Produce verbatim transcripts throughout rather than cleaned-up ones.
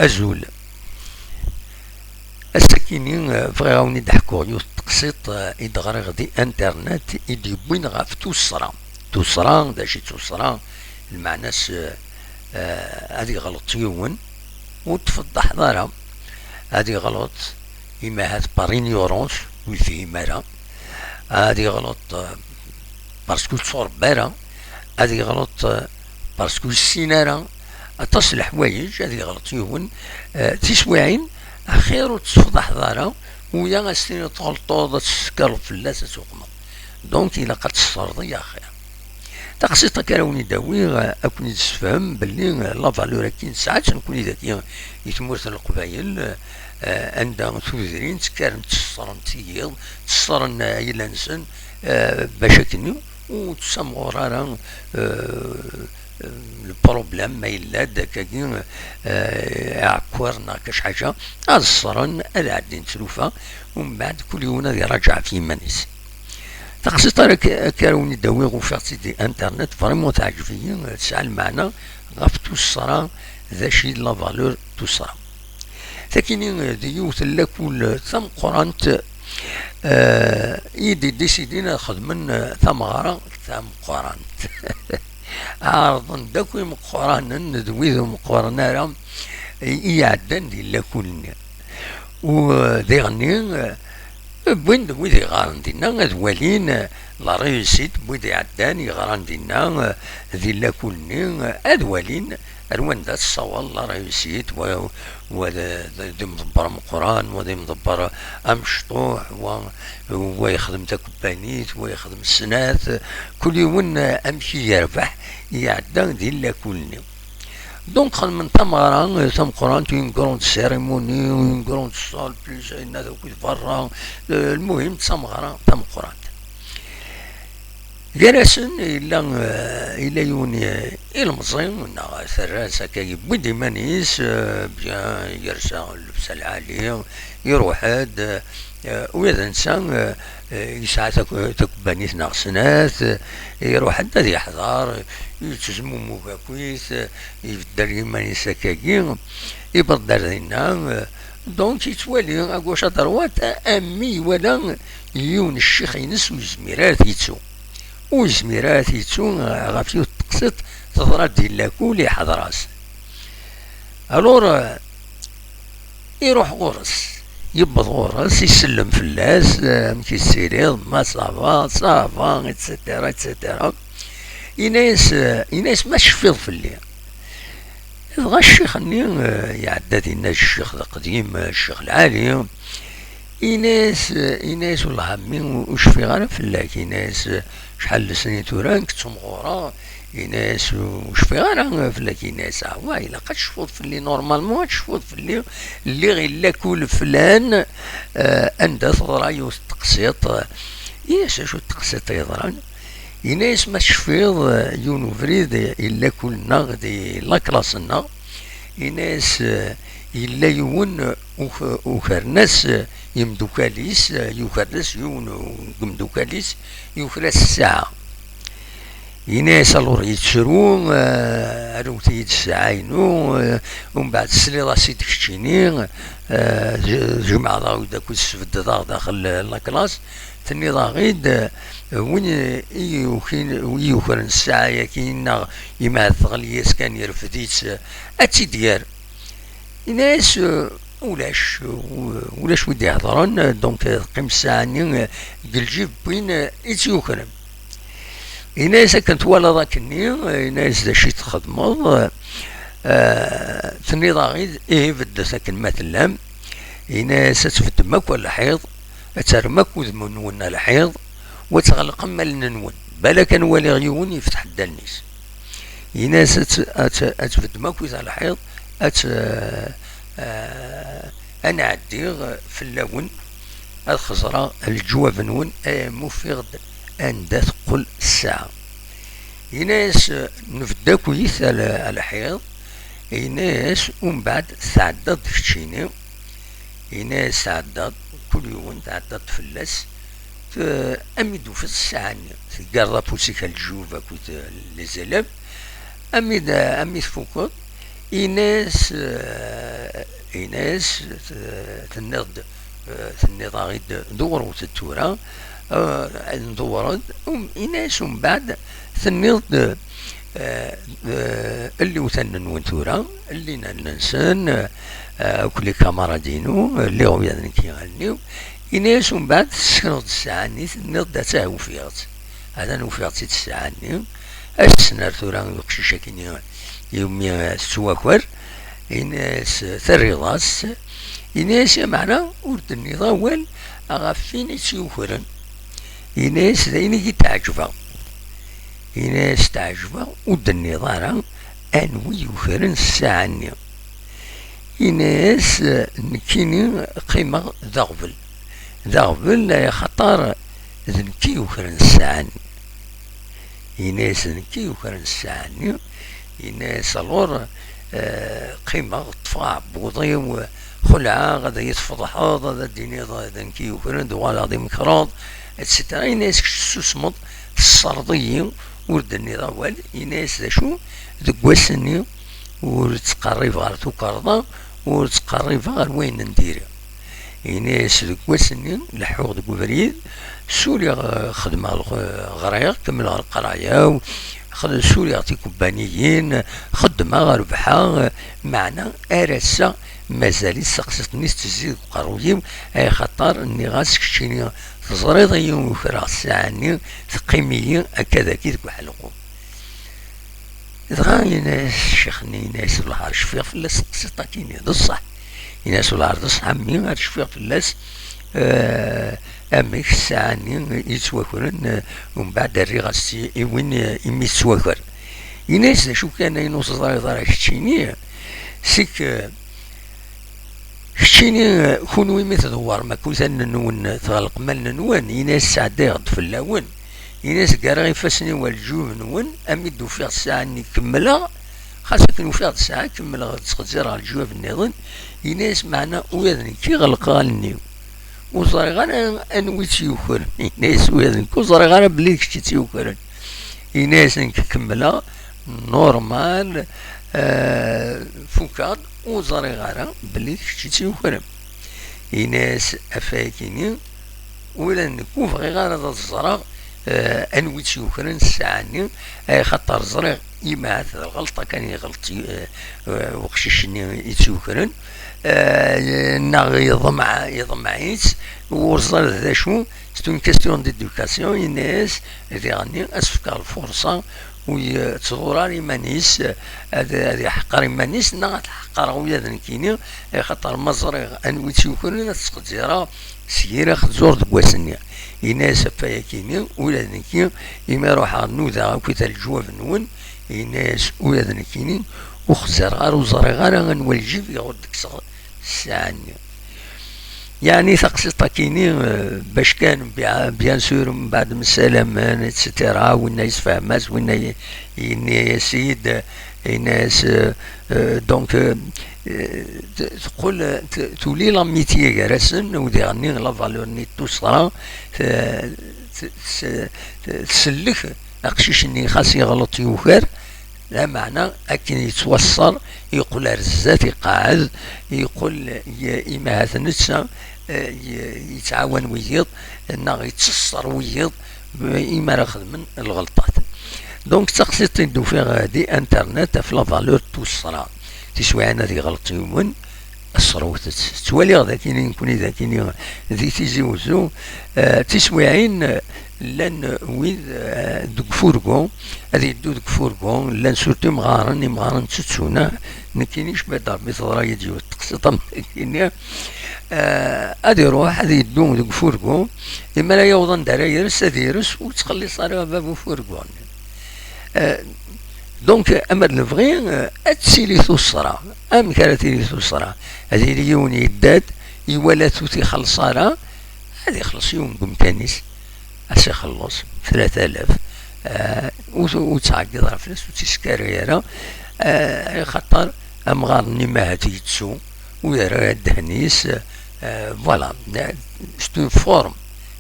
Azul. Ass-akini, eh, bɣiɣ a wen-id-ḥkuɣ yiwet teqsiṭ, eh, i d-ɣriɣ di internet i d-yewwin ɣef tussra. Tussra, d acu i d tussra? Lmeɛna-s, eh, eh, ad yeɣleḍ yiwen, ur tfeḍḍaḥeḍ ara. Ad yeɣleḍ, imahat par ignorance, ur yefhim ara. Ad yeɣleḍ, eh, parce que ur yettwaṛebba ara. Ad yeɣleḍ, eh, parce que ur yessin ara. Aṭas n leḥwayeǧ, ad yeɣleḍ yiwen, eh, tiswiɛin, axir ur tt-tfeḍḥeḍ ara, uya ad s-tiniḍ tɣelṭeḍ, ad teskaleḍ fell-as, ad tuqmeḍ. Donc, ilaq ad tessreḍ i axir. Taqsiṭ akka ara wen-id-awiɣ, eh, ad ken-id-sefhem belli, eh, la valeur-agi nesɛa-tt nekkni dagi i tmurt n Leqbayel, eh, anda tudrin ttekkaren ttessren tiyiḍ, ttessren, eh, ayla-nsen, eh, bac akken ur ttamɣur ara, eh, le problème ma yella-d akkagi, eh, aɛekkur neɣ kac ḥaǧa, ad ṣṣren, ad ɛeddin tlufa, umbeɛd kul yiwen ad iraǧeɛ ɣef yiman-is. Taqsiṭ ara k-, akka ara wen-id-awiɣ, ufiɣ-tt-id di internet, vraiment teɛǧeb-iyi, tesɛa lmeɛna ɣef tussra, d acu i d la valeur tussra. Takini, eh, d yiwet n lakul tameqqrant, eh, i d-iddisidin ad xedmen, eh, tameɣra tameqqrant. Ɛerḍen-d akk imeqqranen d wid ur meqqren ara i, i iɛeddan di lakul-nni. U, eh, diɣenni, eh, wwin-d wid iɣaren dinna ad walin, eh, la réussite n wid iɛeddan yeɣran dinna, eh, di lakul-nni, eh, ad walin ar wanda tessawaḍ la réussite, wa, wa d, d, d imḍebber ameqqran, wa d imḍebber amecṭuḥ, wa, wa yexdem takebbanit, wa yexdem snat, kul yiwen, eh, amek i yerbeḥ, iɛedda di lakul-nni. Donc, xedmen tameɣra, eh, tameqqrant, une grande cérémonie, une grande salle, plus, eh, inna d akk di berra, eh, lmuhim, d tameɣra tameqqrant. Gar-asen, yella, eh, yella yiwen, eh, ilemẓi, neɣ terra-s akka, yewwi-d iman-is, eh, bien, yersa llebsa lɛali, iruḥ-d, eh, ula d netta, eh, eh, yesɛa tak-, takebbanit neɣ snat, eh, iruḥ-d ad yeḥḍer, yettezmumug akkit, eh, ibeddel iman-is akkagi, ibeddel dinna, eh, donc yettwali à gauche à droite, a-, am mi iwala yiwen ccix-ines ur yezmir ara ad t-yettu. Ur yezmir ara ad t-yettu, eh, ɣef yiwet teqsiṭ teḍra-d di lakul, iḥḍer-as. Alors, eh, iruḥ ɣur-s, yewweḍ ɣur-s, isellem fell-as, eh, amek i tettiliḍ, ma ça va, ça va, et cetera, et cetera. Yenna-yas, eh, yenna-yas, ma tecfiḍ fell-i. Dɣa ccix-nni, eh, iɛedda dinna, ccix d aqdim, eh, ccix lɛali, yenna-yas, eh, yenna-yas, wellah a mmi, ur cfiɣ ara fell-ak, yenna-yas, eh, acḥal n lesnin tura nekk ttemɣureɣ, yenna-yas, ur cfiɣ ara fell-ak, yenna-yas, ah, wa, ilaq ad tecfuḍ fell-i, normalement ad tecfuḍ fell-i, lliɣ i lakul flan, eh, anda teḍra yiwet n teqsiṭ, yenna-yas, acu n teqsiṭ yeḍran? Yenna-yas, ma tecfiḍ, eh, yiwen ubrid i lakul-nneɣ, di laklas-nneɣ, yenna-yas, eh, yella yiwen, eh, uk-, ukren-as, eh, yimdukal-is, eh, yuker-as yiwen u-, deg yimdukal-is, yuker-as ssaɛa. Yenna-yas, alors yettru, eh, arwet-iyi-d ssaɛa-inu, eh, umbeɛd tesliḍ-as-id keččini, eh, j-, jemɛeḍ-aɣ-d akked, sbeddeḍ-aɣ daxel, eh, laklas, tenniḍ-aɣ-id, eh, win i yukin, i yukren ssaɛa-yaki, neɣ imahat teɣli-yas kan, irfed-itt, eh, ad tt-id-yerr. Yenna-yas, eh, ulac, eh, ulac wi d-iheḍren, eh, donc, eh, teqqim ssaɛa-nni, eh, deg lǧib n win, eh, i tt-yukren. Yenna-yas, akken twalaḍ akkenni, eh, yenna-yas, d acu i txedmeḍ? Eh, tenniḍ-aɣ-id, ihi beddet akken ma tellam. Yenna-yas, ad tbeddem akk lḥiḍ, ad terrem akk udem-nwen alḥiḍ, u ad tɣelqem allen-nwen. Balak ad n-waliɣ yiwen yefteḥ-d allen-is. Yenna-yas, ad t-, ad t-, ad tbeddem akkit lḥiḍ, ad t-, eh, ad n-ɛeddiɣ fell-awen, ad xeẓreɣ leǧwab-nwen, eh, ma ufiɣ-d anda teqqel ssaɛa. Yenna-yas, nbedd akkit al-, alḥiḍ, yenna-yas, umbeɛd tɛeddaḍ-d keččini, yenna-yas, tɛeddaḍ, kul yiwen tɛeddaḍ-d fell-as, t-, am i d-tufiḍ ssaɛa-nni, teggareḍ afus-ik ar leǧyub akked, eh, les élèves, am i d-, am i tfukeḍ, Ini-as, eh, ini-as, eh, tenniḍ-d, eh, tenniḍ-aɣ-id dewwret-d tura, eh, ndewwer-d, um, ini-as umbeɛd tenniḍ-d, eh, eh, lliw tanna-nwen tura, llin allen-nsen, eh, akk les camarades-inu, lliɣ ula d nekki allen-iw. Ini-as umbeɛd tessekneḍ-d ssaɛa-nni, tenniḍ-d atta ufiɣ-tt. Atan ufiɣ-tt-id ssaɛa-nni. Ass-n ar tura i uqcic-agi-nni iwumi tettwaker, ini-as terriḍ-as, ini-as ameɛna ur d-tenniḍ awal ɣef win i tt-yukren. Ini-as d ayen i yi-d-ɛeǧbeɣ. Ini-as tɛeǧbeɣ ur d-tenniḍ ara anwi yukren ssaɛa-nni. Ini-as nekkini qqimeɣ d aɣbel. D aɣbel axaṭer d nekk i yukren ssaɛa-nni. Ini-as d nekk i yukren ssaɛa-nni. Ini-as alors, eh, qqimeɣ, ṭṭfeɣ aɛebbuḍ-iw, xelɛeɣ, ad iyi-tfeḍḥeḍ, ad d-tiniḍ d nekk i yukren, d uɣaleɣ d imekreḍ, et cetera. Ini-as kečč tessusmeḍ, tesserḍ-iyi, ur d-tenniḍ awal. Ini-as d acu, deg wass-nni ur ttqerribeɣ ɣer tukerḍa, ur ttqerribeɣ ɣer wayen n diri. Ini-as deg wass-nni leḥḥuɣ deg ubrid, suliɣ, eh, xedmeɣ lx-, ɣriɣ, kemmleɣ leqraya-w, xed-, suliɣ tikubbaniyin, xeddmeɣ, rebḥeɣ, meɛna ar ass-a mazal-itt teqsiṭ-nni tettezzi deg uqerruy-iw, ay axaṭer nniɣ-as keččini teẓriḍ-iyi ukreɣ ssaɛa-nni, teqqim-iyi akka dagi deg uḥelqu. Dɣa yenna-yas ccix-nni, yenna-yas: "Wellah ar cfiɣ fell-as teqsiṭ-agi-nni, d ṣṣeḥ." Yenna-yas: "Wellah ar d ṣṣeḥ a mmi, ar cfiɣ fell-as, eh, amek ssaɛa-nni yettwakren, eh, umbeɛd rriɣ-as i win, eh, imi tettwaker." Yenna-yas: "D acu kan ayen ur teẓriḍ ara keččini, sik, eh, keččini, eh, kunwi mi tdewwarem akk itan-nwen, tɣelqem allen-nwen, yenna-yas sɛeddayeɣ-d fell-awen." Ini-as ggareɣ ifassen-iw ar leǧyub-nwen, ami d-ufiɣ ssaɛa-nni kemmleɣ, xas akken ufiɣ-d ssaɛa kemmleɣ ttxezzireɣ leǧyub-nniḍen. Ini-as meɛna ula d nekk i ɣelqeɣ allen-iw. Ur ẓriɣ ara anwi tt-yukren. Ini-as ula d nekk ur ẓriɣ ara belli d kečč i tt-yukren. Ini-as nekk kemmleɣ normal, eh, fukeɣ-d, ur ẓriɣ ara belli d kečč i tt-yukren. Ini-as ɣef wayagi-nni ula d nekk ur bɣiɣ ara ad ẓreɣ, eh, anwi tt-yukren ssaɛa-nni, ay axaṭer ẓriɣ imahat d lɣelṭa kan i iɣelṭ, eh, eh, uqcic-nni i tt-yukren, eh, neɣ yeḍmeɛ, yeḍmeɛ-itt, ur ẓriɣ d acu, c'est une question d'éducation, yenna-yas, diɣenni ad s-fkeɣ lfurṣa, ur yettḍur ara iman-is, ad, ad iḥqer iman-is, neɣ ad t-ḥqreɣ ula d nekkini, axaṭer ma ẓriɣ anwi tt-yukren, ad tt-sqeddireɣ s yir axeẓẓur deg wass-nni. Yenna-yas ɣef wayagi-nni, ula d nekki, imi ruḥeɣ nudaɣ akkit leǧwab-nwen, yenna-yas ula d nekkini, ur xezzireɣ ara, ur ẓriɣ ara anwa lǧib i ɣur-d-kkseɣ ssaɛa-nni. Yeɛni taqsiṭ-akini, eh, bac kan, bia-, bien sûr, mbeɛd msalamen, et cetera, winna yesfehma-s, winna y-, yenna-yas-id, yenna-yas, eh, eh, donc, eh, eh, t-, teqqel, t-, tuli l'amitié gar-asen, u diɣenni la valeur-nni n tussra, t-, t-, t-, tsellek aqcic-nni xas yeɣleṭ yuker, lameɛna akken yettwaṣṣer, yeqqel ar zdat, iqeɛɛed, yeqqel y-, imahat netta, eh, y-, yettɛawan wiyiḍ, neɣ yettṣeṣṣer wiyiḍ, imi ara xedmen lɣelṭat. Donc, d taqsiṭ i d-ufiɣ, eh, di internet ɣef la valeur n tussra. Tiswiɛin ad yeɣleṭ yiwen, ṣṣrewt-tt. Ttwaliɣ d akini, nekkni d akini, di Tizi Uzzu, eh, tiswiɛin, eh, llan wid, eh, deg ufurgu, ad yeddu deg ufurgu, llan surtout imɣaren, imɣaren ttettun, ah, nekkini cba d Rebbi teḍra-yi-d yiwet teqsiṭ am nekkini, eh, ad iruḥ, ad yeddu deg ufurgu, imi ara yaweḍ anda ara yers, ad yers, ur ttxelliṣ ara bab ufurgu. Eh, donc, ama d lebɣi, eh, ad tili tuṣṣra. Amek ara tili tuṣṣra? Ad yili yiwen yedda-d, iwala-t ur t-ixelleṣ ara, ad ixelleṣ yiwen deg umkan-is, ad s-ixelleṣ tlata alaf. Eh, ur, ur ttɛeggiḍ ara fell-as, ur tt-iskari ara, eh, axaṭer amɣar-nni mahat yettu, ur yerra ara ddehn-is, eh, voilà. C'est une forme,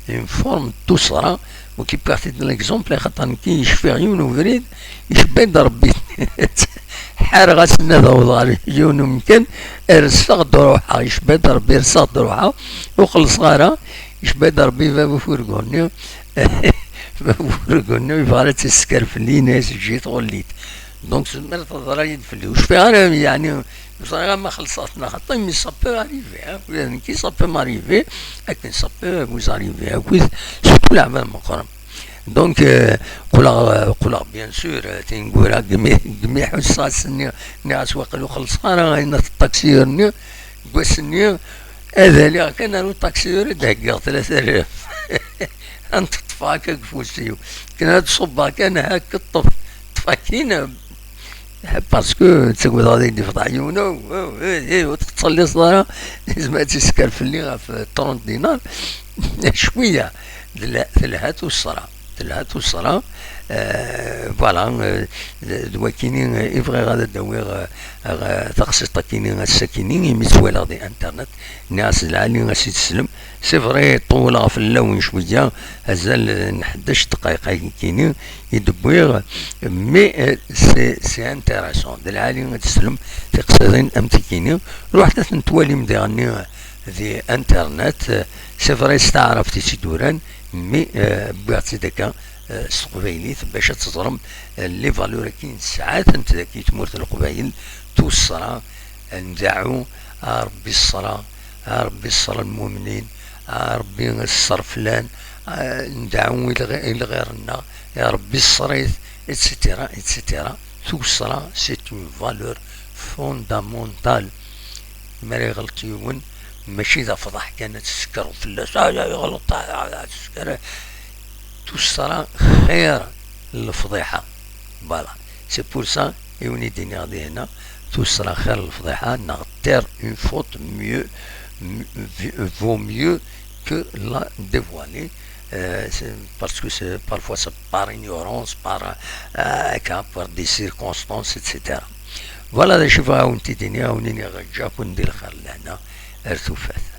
une forme de tuṣṣra, u qui partit de l'exemple, axaṭer nekki yecfiɣ yiwen ubrid, yecba-d Rebbi. Ar ɣas nna d awḍ ɣer yiwen umkan, rseɣ-d ruḥeɣ, yecba-d Rebbi, rseɣ-d ruḥeɣ, ur xellṣeɣ ara, yecba-d Rebbi bab ufurgu-nni, bab ufurgu-nni yebɣa ad tt-isker fell-i, yenna-yas eǧǧ-it ɣullit. Donc tezmer teḍra-yi-d fell-i, ur cfiɣ ara, yeɛni ur ẓriɣ ma xellṣeɣ-t neɣ xaṭi, mais ça peut arriver, hein, nekki ça peut m'arriver, akken ça peut vous arriver, akkit, surtout leɛbad meqqren. Donc, euh, qqleɣ, euh, qqleɣ, bien sûr, euh, tineggura, gmi, gmi ḥusseɣ ass-nni, nniɣ-as waqil ur xellṣeɣ ara ayen at ṭaksiyur-nni, deg wass-nni, ad aliɣ kan ar uṭaksiyur i d-heggiɣ tlata alaf. Ad n-teṭṭfeɣ akka deg ufus-iw. Kan ad ṣubbeɣ kan, ha, ṭṭef, ṭṭef akkin, parce que ttaggadeɣ ad yi-d-ifḍeḥ yiwen, oh, oh, eh, eh, ur tettṣelliṣeḍ ara, yezmer ad tt-isker fell-i ɣef, euh, trente dinars. Cwiya, tella, telha tuṣṣra, telha tuṣṣra, euh, voilà, euh, d, d wakini, euh, i bɣiɣ ad d-awiɣ, euh, ɣ-, taqsiṭ-akini, ass-akini, imi tt-walaɣ di internet, nniɣ-as d lɛali ad s-id-teslem. C'est vrai, ṭewwleɣ fell-awen cwiya, azal n ḥdac dqayeq akini i d-wwiɣ, mais, euh, c'est, c'est intéressant. D lɛali ad teslem tiqsiḍin am tikini. Ruḥet ad tent-twalim diɣenni di internet. C'est vrai, s taɛrabt i tt-id-uran, mais, euh, wwiɣ-tt-id akka, euh, s teqbaylit, bac ad teẓrem, euh, les valeurs-agi tesɛa-tent dagi tmurt n Leqbayel, tuṣṣra, ndeɛɛu, a Rebbi ṣṣra, a Rebbi ṣṣra lmumnin, a Rebbi ṣṣer flan, a, ndeɛɛu i lɣi-, i lɣir-nneɣ, a Rebbi ṣṣer-it, et cetera, et cetera. Tuṣṣra, c'est une valeur fondamentale. Mi ara iɣelṭ yiwen, mačči d afḍeḥ kan ad tsekreḍ fell-as, ah, ya, yeɣleṭ, ah, ah, ah, tesker. Tuṣṣra xir n lefḍiḥa. Voilà. C'est pour ça i wen-d-iniɣ dihna, tuṣṣra xir n lefḍiḥa, neɣ taire une faute mieux, m-, vaut mieux que la dévoiler. Euh, c'est parce que c'est, parfois c'est par ignorance, par, euh, par des circonstances, et cetera. Voilà d acu bɣiɣ ad wen-t-id-iniɣ, ad wen-iniɣ ǧǧa-ken di lxir, lehna ar tufat.